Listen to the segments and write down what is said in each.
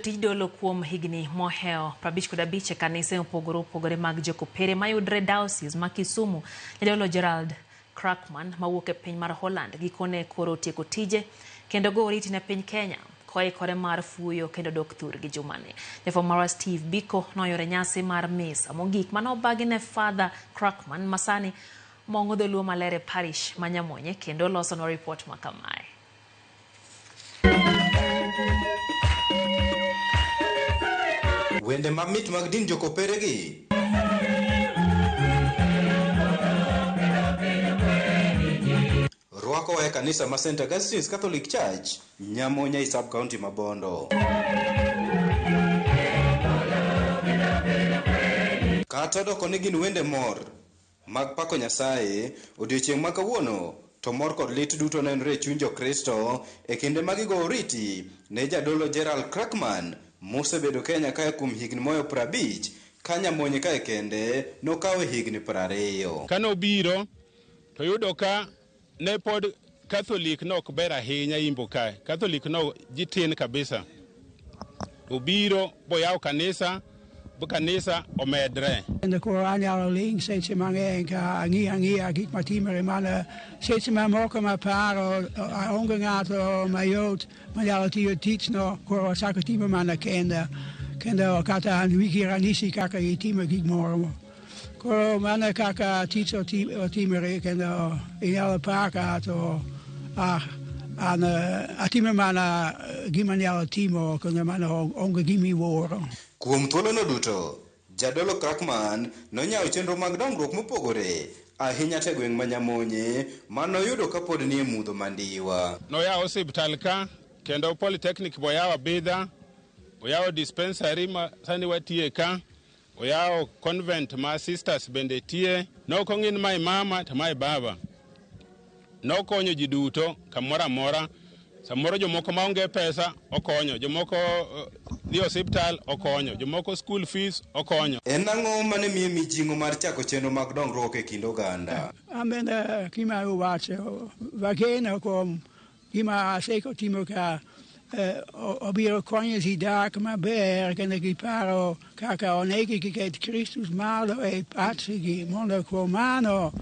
Tij dolo kuom higni mohewo 55 e kanise mopogore opogore mag Jokopere mayudre Diocese ma Kisumu. Jadolo Gerald Kraakman mawuok e piny mar Holland gikone koro otieko tije kendo go oriti ne piny Kenya koikore mar fuyo kendo dok thurgi jumani. Jafwambo marwa Steve Biko noyore nyasi mar misa mogik manobagi ne Father Kraakman masani mong'o dholuo maler e parish ma Nyamonye kendo losonwa ripot ma kamae. Wende mamit mag din jokoperegi rwakowa e kanisa ma St. Augustine's Catholic Church, Nyamonye e sub county ma Bondo. Kata odoko ni gin wende mor mag pako Nyasaye, odiochieng' ma kawuono to mor kod lit duto nenore e chuny Jokristo e kinde ma gigo oriti ne jadolo Gerald Kraakman mosebedo Kenya kae kuom higni moyo 50 ka Nyamonye kae kende nokawo higni 20. Kane obiro to yudo ka ne pod Catholic no ok ber ahinya Imbo kae. Catholic no ji tin kabisa. Obiro boyawo kanisa, bu kanisa omedre. Kendo koro anyalo ling' seche mang'eny ka ang'iyo ang'iya gik matimore mana seche mamoko maparo onge ng'ato mayot manyalo tiyo tichno koro achako timo mana kenda kendo kata an wigi ranyisi kaka itimo gik moro. Koro mana kaka tich otimore kendo inyalo paka to an atimo mana gima anyalo timo kendo mano onge gimiwuoro. Kuom thuolono duto, Jadolo Kraakman nonyawo chenro mag dongruok mopogore ahinya te gweng' ma Nyamonye manoyudo kapod nie mudho mandiwa. Noyawo osiptal ka kendo polytechnic boyawo Abidha, oyawo dispensary ma sani watiye ka, oyawo convent ma sisters bende tie. Nok ong'i ni mae mama to mae baba. Nokonyo ji duto kamoro amora. Samoro jomoko maonge pesa okonyo, jomoko dhi osiptal okonyo, jomoko school fees okonyo. En ang'o mane miye mijing'o mar chako chenro mag dongruok e kind oganda? An bende gima uwacho wageno kuom gima aseko timo ka obiro konyo ji dak maber kendo giparo kaka onego giket Kristus malo e pachgi mondo kuom mano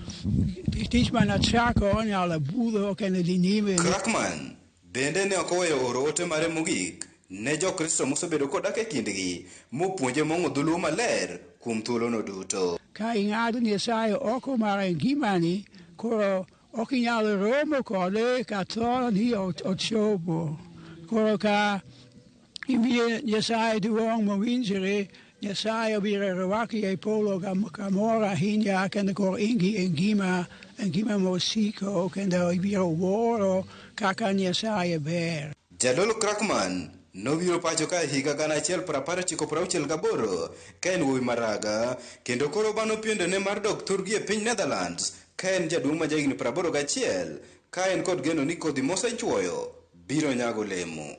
tich manachako onyalo budho kendo dhi nyime. Kraakman bende ne ok oweyo oro ote mare mogik ne Jokristo mosebedo kodak e kindgi mopuonje mong'o dholuo maler kuom thuolono duto. Ka ing'ado Nyasaye oko mar ngimani, koro ok inyal romo kode ka tho ni ochopo. Koro ka imiyo Nyasaye duong' mowinjore, Nyasaye obiro rwaki e polo kamoro ahinya kendo koro in gi ngima, ngima mosiko kendo ibiro wuoro kaka Nyasaye ber. Jadolo Kraakman nobiro pacho ka higa 1998 ka en wuowi maraga kendo koro bano piendene mar dok thurgi e piny Netherlands ka en jaduong' ma jahigni 81 ka en kod geno ni kodhi mosechuoyo biro nyago olemo.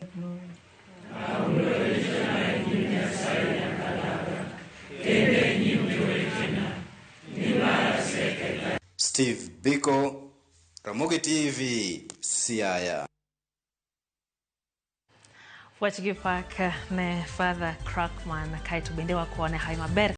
Steve Biko, Ramogi TV, Siaya. Wach gi pak ne Father Kraakman kaeto bende wakwane hawi maber.